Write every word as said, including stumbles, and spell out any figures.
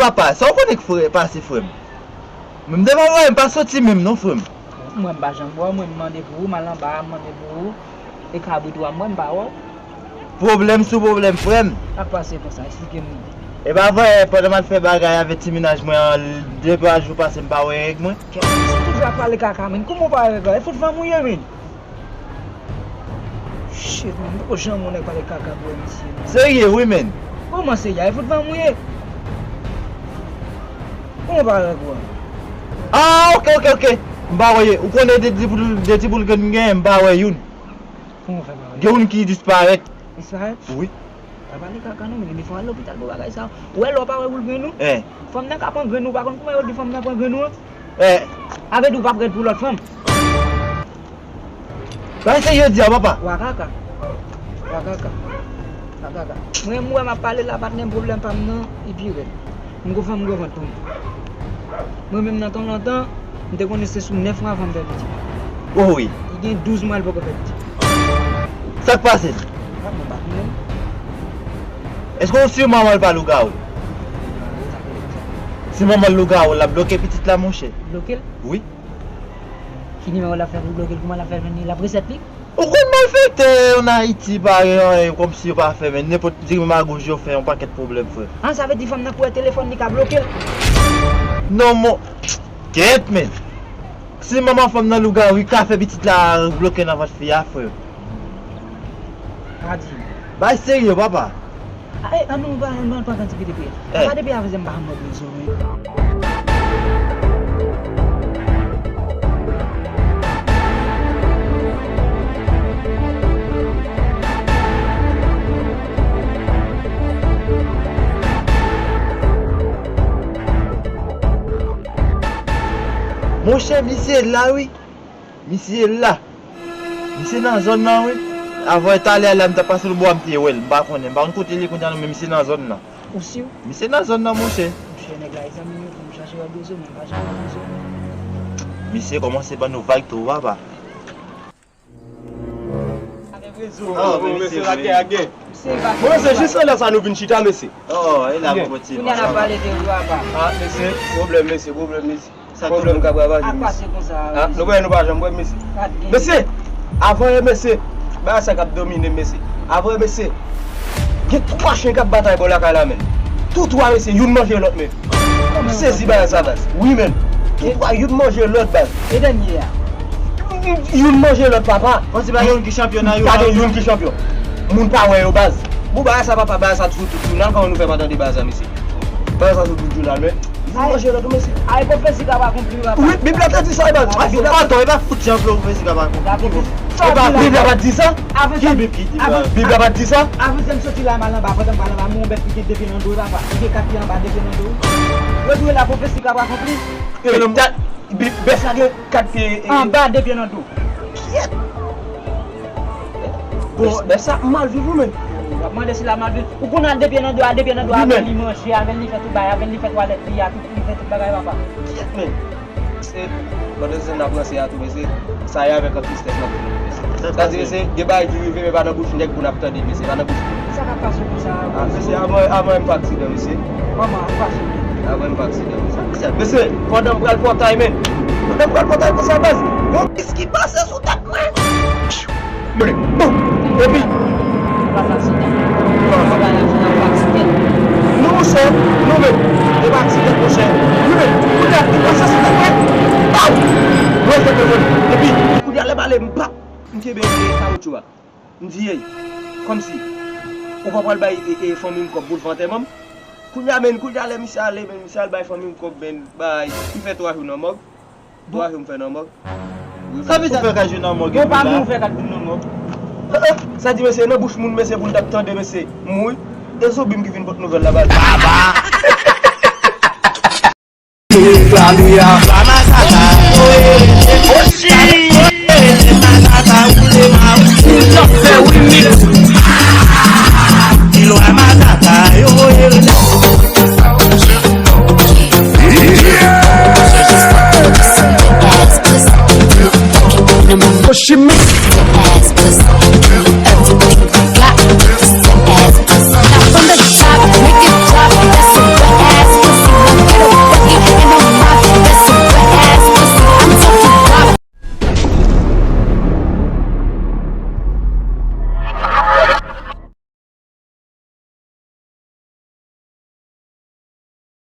Apa, sa w konnen k frè, pase frè m? Men m te pa wè, m pa soti menm non, frè m. Mwen, m pa janm wè w, mwen, m mande pou ou, m al anba a, m mande pou ou. E kabrit ou a, mwen, m pa wè w. Pwoblèm sou pwoblèm, frè m. Sa k pase konsa? Eksplike m non. E pa vre, pandan m al fè bagay avèk ti mennaj mwen an, de twa jou pase, m pa wè règ mwen. Kèt, misye toujou ap pale kaka, menn. Kouman w pa wè règ la? E fout van mouye, menn. Shit, man, m poko janm wè yon nèg pale kaka bò misye, man. Serye, wi, menn. Kòman serye? E fout van mouye. Kòman pa wè gwo a? Ah, ok, ok, ok. M pa wè, ou konnen de ti boul, de ti boul grenn m genyen, m pa wè youn. Kòman w fè pa wè? Gen youn ki disparèt. Disparèt? Wi. Pa pale kaka non, men gen de fwa al lopital pou bagay sa. Ou wè lè w pa wè boul grenn ou? Eh. Fanm nan ka pran grenn ou, pa konn kouman yo di fanm nan pran grenn ou an? Eh. A vle di ou p ap rèd pou lòt fanm. Bay serye di a, papa. Wakaka. Wakaka. Wakaka. Mwen, m wè m ap pale la, patnè, pwoblèm pa m nan, li pi rèd. M gon fanm gwo vant tou. Mwen menm nan tan lontan, m te konnen se sou nèf mwa avan m fè pitit. Oh wi. Li gen douz mwa l poko fè pitit. Sa k pase l? Ah, mwen pa konnen. Èske w si manman l pa lougawou? Si manman l lougawou, l ap bloke pitit la, monchè. Bloke l? Wi. Ki nimewo l ap fè pou l bloke l? Kouman l ap fè jwenn li? L ap resèt li? Ou konn malfektè ann Ayiti pa gen anyen kòmsi yo pa fè, men nenpòt diri magouj yo fè yon pakèt pwoblèm, frè. Ah, sa vle di fanm nan kou wè telefòn li ka bloke l? Non, mon, kèt, men. Si manman fanm nan lougawou, li ka fè pitit la bloke nan vant fi a, frè. Pa di. Bay serye, papa. Ah, eh, an nou pa, an nou pa pran ti pede pye. Eh. Papa, depi avè m pa janm wè w bezwen. Monchè, misye la, wi. Misye la. Misye nan zòn nan, wi. Avan talè a la, m t ap pase sou bò a, m te wè l. M pa konnen. M pa konn kote l ye kounye a non, men misye nan zòn nan. Ou si w? Misye nan zòn nan, monchè. Monchè, nèg la, e zanmi m yo, pou m chache wè Bezo, men m pa janm wè Bezo. Misye kòmanse ban nou vag tou, papa. Avèk Bezo. Oh, men mesye, lakay a gen. Bon, mesye, jis nan lè sa nou vin chita, mesye. Oh, e la, bon, ti. Kounye a n ap pale de ou, papa. Ah, mesye, pwoblèm, mesye, pwoblèm, mesye. Sa pwoblèm k ap ravaje, mesye. Ak pase konsa, ah, nou wè, nou pa janm wè, mesye. Mesye, avan yè, mesye, bagay sa k ap domine, mesye. Avan yè, mesye, gen twa chen k ap batay bò lakay la, menn. Tou twa, mesye, youn manje lòt, menn. M sezi bagay sa, baz. Wi, menn. Tou twa, youn manje lòt, baz. E dènye a? Youn manje lòt, papa. Panse pa gen youn ki chanpyon nan yo. Pa gen youn ki chanpyon. Moun pa wè yo, baz. Bon, bagay sa, papa, bagay sa sou tout jounal, kòman nou fè pa tande bagay sa, mesye? Bagay sa sou tout jounal, men. Youn manje lòt, mesye. Ay, pwofesi k ap akonpli, papa. Wi, Bib la te di sa, wi, baz. Bib la te di sa. Bib la pa t di sa. Ki Bib ki di sa? Bib la pa t di sa. Avan m soti la, m al anba, pandan m pral anba, m wè yon bèf ki gen de pye nan do, papa. Li gen kat pye anba, de pye nan do. Yo di w la pwofesi k ap akonpli. E, dat, Bèf la gen kat pye, e, anba, de pye nan do. Kyèt! Bon, bèf sa mal viv, wi, menn. W ap mande si l a mal viv. Ou konn al de pye nan do a, de pye nan do a, avè l li manje, avè l li fè tout bagay, avè l li fè twalèt li a, tout, li fè tout bagay, papa. Kyèt, menn. Se, pandan se n ap ranse a tou, mesye, sa ye avèk an tristès nan bouch nou, mesye. Sa di, mesye, gen bagay ki rive, men pa nan bouch nèg pou n ap tande, mesye, pa nan bouch moun. Sa k ap pase w konsa? Ah, mesye, avan, avan m pa aksidan, mesye. Kòman, ou pa sou? Avan m pa aksidan, mesye. Mesye, pandan m pral pòtay, menn. Pandan m pral pòtay konsa, baz. Bon, kis ki pase sou tèt mwen? Mwen, bon, epi. Ou pa aksidan. Ou pa aksidan, ou pa aksidan. Non, monchè, non, men. E pa aksidan, monchè. Wi, men, kounye a, li pase sou tèt mwen. Aw! Mwen, tèt mwen. Epi, kounye a, lè m ale, m pap, m kenbe kawotchou a. M di, ey, kòmsi, ou pa pral bay, e, e, fanmi m kòb pou l fè antèman m? Kounye a, menn, kounye a, lè misye ale, menn, misye al bay fanmi m kòb, menn, bay, m fè twa jou nan mòg. Twa jou m fè nan mòg. Wi, sa vle di ou fè kat jou nan mòg epi la? Bon, pa moun ou fè kat vin nan mòg. Eh, eh, sa di, mesye, nan bouch moun, mesye, pou n t ap tande, mesye, m mouri. E zonbi m ki vin pot nouvèl la, baz. Baba!